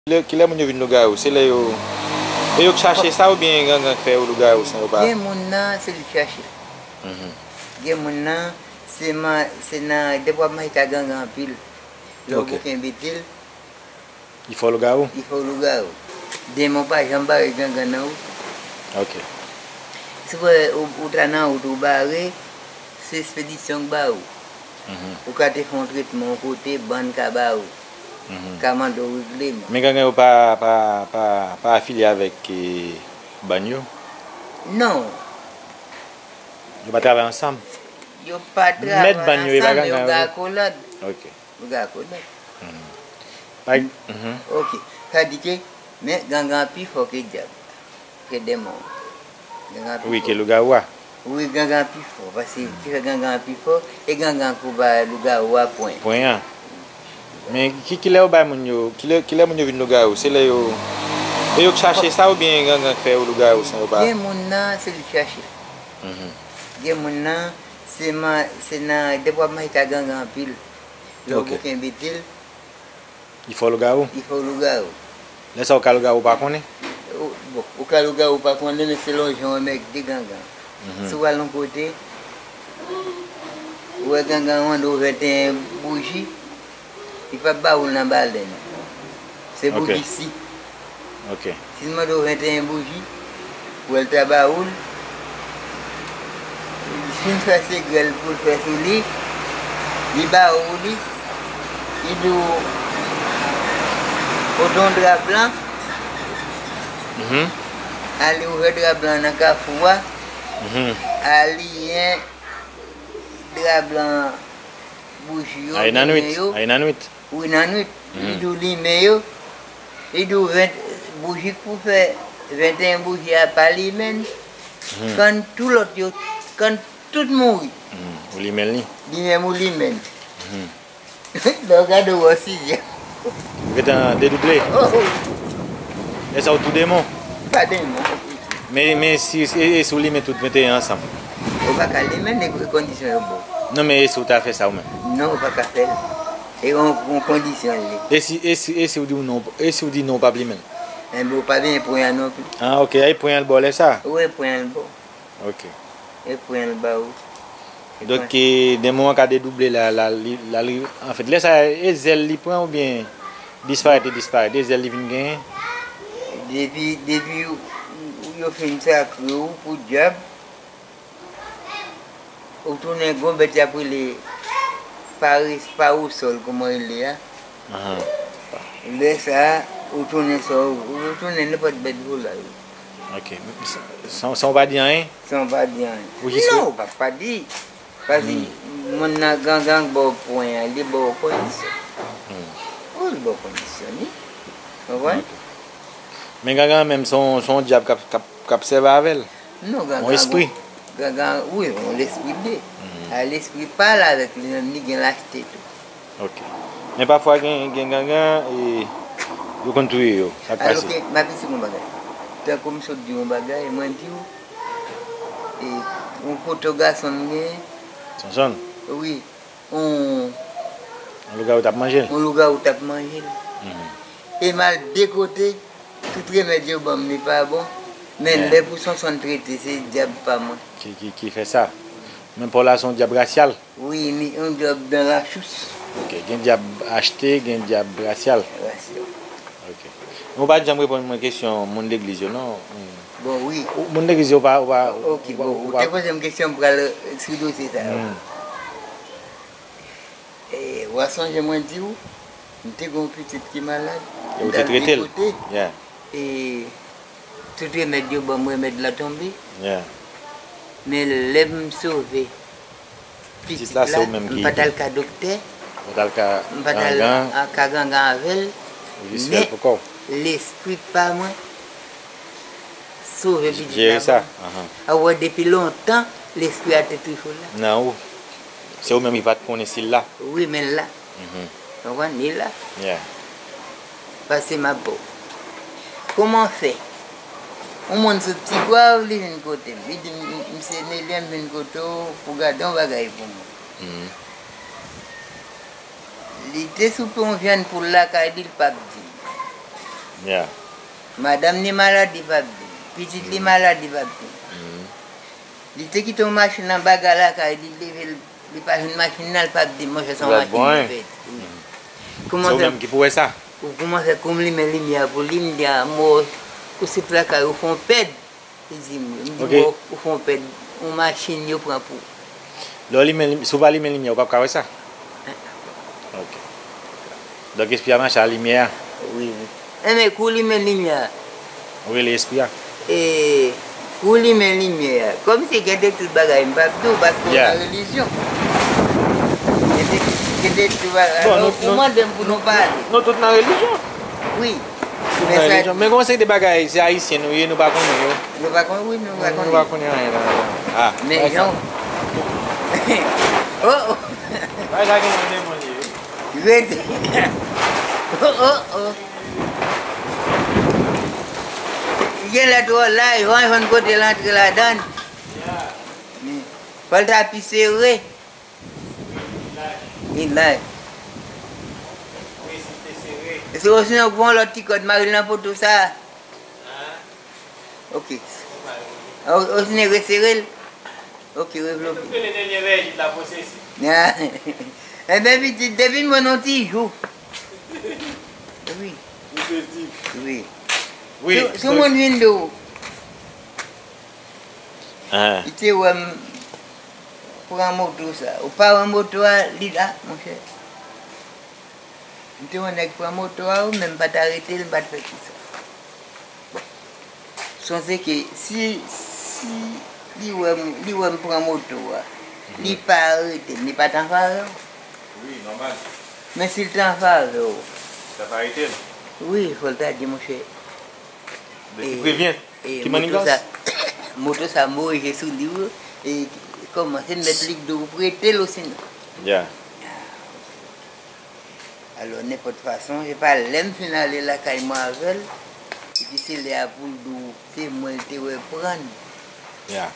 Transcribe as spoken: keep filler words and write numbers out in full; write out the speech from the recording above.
Kilè, kilè moun yo vin lougawou? Se lè yo, e yo k chache sa oubyen gangan k fè yo lougawou san yo pa? Gen moun nan, se li k chache. Mhm. Gen moun nan, se man, se nan, depi w ap mache ak gangan anpil, lè w Ok. bouke enbetil, Li fè w lougawou? li fè w lougawou. Denmon pa janm bare gangan nan wout. Ok. Si w wè ou, ou ta nan wout ou bare, se espedisyon k ba ou. Mhm. Ou ka te fè yon tretman yon kote, bann ka ba ou. Mhm. Ka mande w regleman. Men gangan yo pa, pa, pa, pa afilye avèk, eh, bann yo? Non. Yo pa travay ansanm? Yo pa travay Mèt bann yo, e pa ansanm, yo gangan yo? Gakolòd. Ok. Yo gakolòd. Mhm. Pa, mhm. Ok. Sa di ke, men gangan pi fò ke dyab. Ke denmon. Gangan pi Wi, fò. ke lougawou a. Wi, gangan pi fò. Paske ki fè gangan pi fò, e gangan kou ba lougawou a pwen. Pwen an. Men ki, kilè yo bay moun yo, kilè, kilè moun yo vin lougawou? Se lè yo, e yo k chache sa oubyen gangan k fè yo lougawou san yo pa? Gen moun nan, se li k chache. Mhm. Gen moun nan, se man, se nan, depi w ap mache ak gangan anpil, lè w Ok. bouke enbetil, Li fè w lougawou? li fè w lougawou. Lè sa ou ka lougawou ou pa konnen? Ou, bon, ou ka lougawou ou pa konnen, men selon jan w enmègde gangan. Mhm. Si w al yon kote, ou wè gangan an mande w venteyen bouji, li p ap ba ou l nan balèn. Se Ok. bouji si. Ok. Si l mande w venteyen bouji, pou l ta ba ou l, li fin fè segrè l pou l fè sou li, li ba ou li, li di w, pote yon dra blan, Mhm. ale ouvè dra blan nan kafou a, Mhm. aliyen dra blan bouji yo, Ay nan limen nwit, yo. ay nan nwit. Wi, nan nwit. Mhm. Li di w limen yo. Li di w ven, bouji k pou fè venteyen bouji a pa limen. Mhm. Kan tou lòt yo, kan tout mouri. Mhm. Ou limen li. Li menm ou limen. Mhm. Lè w gade w wè w sizyèm. Ou gentan dedouble. Oh. Lè sa ou tou denmon. Pa denmon. Men, men si, e, e si w limen tout venteyen ansanm? Ou pa ka limen, nèg kondisyon yo bon. Non, men e si w ta fè sa ou menm? Non, ou pa ka fè l. E yon, yon kondisyon li. E si, e si, e si w di w non, e si w di non, w p ap limen l? Enben, ou pa benyen pwen an non plis. Ah, ok, e pwen an l ba w lè sa? Wi, pwen an l ba w. Ok. E pwen an l ba w. Donk, e, denmon an ka dedouble la, la, li, la, li, anfèt, lè sa, e zèl li pran oubyen disparèt, li disparèt, e zèl li vin genyen? Depi, depi yo, yo fin sakre w pou dyab, ou tounen gon bèt y ap rele pare, paresòl, kòman rele a? Ahan. Lè sa a, ou tounen sa, ou tounen nenpòt bèt volay. Ok. San, san w pa di anyen? San w pa di anyen. Ou jis Non, ou pa, pa di. Paske Hmm. moun nan gangan ba w pwen an, li ba w kondisyon. Hmm. Wi, li ba w kondisyon, wi. Konprann? Ok. Men gangan menm se yon, se yon dyab k ap, k ap, k ap sèvi avè l. Non, gangan Yon espri. Gangan, wi, yon lespri de. Hmm. A lespri pa la avèk li menm, li gen lachte tou. Ok. Men pafwa gen, gen gangan, e, yo konn touye yo. Sa k pase? Alò ke, m ap di w yon bagay. Tankou m sot di w yon bagay, mwen di w, e, yon poto gason m genyen. Sonson? Wi. Yon Yon lougawou t ap manje l? Yon lougawou t ap manje l. Mhm. E m al de kote, tout remèd yo ban m, li pa bon. Men Yeah. lè pou Sonson trete, se dyab pa mwen. Ki, ki, ki fè sa? Men pa w la se yon dyab rasyal? Wi, mi, yon dyab dans la chousse. Ok, gen dyab achte, gen dyab rasyal. Rasyal. Ok. Ou pa t janm reponn mwen kesyon moun legliz yo, non? Bon, wi. Ou, moun legliz yo, ou pa, ou pa, Ok, ou pa, bon, ou ou pa te poze m kesyon m pral sou dosye sa yo. Hmm. E, w a sonje mwen di w, m te gen yon pitit ki malad. E ou te trete l? M t al de kote. Yeah. E, tout remèd yo ban m, remèd la tonbe. Yeah. Men lè m sove Pitit pitit la, se la, ou menm m ki, pa t al ki ka doktè. Ou pa t al ka M pa t al gangan. a ka gangan avè l. Ou jis fè l Men, pou kò w. lespri pa mwen sove J-, pitit jere la sa. pou mwen. Ahan. A wè depi lontan, lespri a te toujou la. Nan ou. Se ou menm ki pa t konnen si l la. Wi, men l la. Mhm. Konprann? Li la. Yeah. Pase m ap ba w. Kòman fè? Yon moun sot Tigwav, li vin kote m. Li di m, "M-, misye Nelien, m vin kote w pou gade yon bagay pou mwen." Mhm. Li te soupe yon vyann poul lakay li, l p ap di m. Yeah. Madanm li malad, li p ap vin. Pitit li malad, li p ap vin. Li te kite yon machin anba lakay li, li leve, li pa jwenn machin nan, li p ap vin. Monchè, se yon machin li pèdi. Wi. Se ou menm ki pou wè sa? Ou kòmanse koum limen limyè pou li, m di, a, mo, kou se lakay ou fè yon pèd. Li di m, m di, ou fè yon pèd, yon machin yo pran pou. Lè w limen lim-, si w pa limen limyè, ou p ap ka wè sa? Ok. Donk, espri a mache a limyè a? Wi, wi. Enben, kou limen limyè a. Ou rele espri a? E, kou limen limyè a. Kòmsi gen de tout bagay, m p ap di w, paske w nan relijyon. Gen de, gen de tout bagay. Bon, nou, ou mande m pou nou pale. Nou tout nan relijyon. Wi. Men kòman se de bagay, se ayisyen nou ye, nou pa konnen yo. Nou pa konnen, wi, nou pa konnen. Nou pa konnen anyen la. Ah, men jan. Oh, oh. Bagay sa gen nan men moun li yo. Rete. Oh, oh, oh. Gen lè twò laj, van jwenn kote l antre ladan. Fò l ta pi sere. Li laj. Se osinon pran yon lòt ti kòd, mare l nan poto sa. Ok. O-, osinon resere l. Ok, revlope. Enben, pitit, depi m wè n yon ti jou. Wi. Wi. Wi. Sou, sou moun vin di w. Li te wè m pran moto sa. Ou pa wè moto a, li la, monchè. M te wè nèg pran moto a, wi, men m pa t arete l, m pa t fè kisa. Bon. Sonje ke si, si li wè m, li wè m pran moto a, li pa arete m, li pa t an favè w? Wi, nòmal. Men si l te an favè w? Li t ap arete l. Wi, fò l ta di, monchè. De ki prevyen, ki manigans. Moto sa, moto sa move sou li, wi. E kòman, se mèt li k di w prete l osinon. Ya. Alò, nenpòt fason, se pa lè m fin ale lakay mwen avè l, epi se lè a pou l di w, se mwen l te wè pran l. Ya.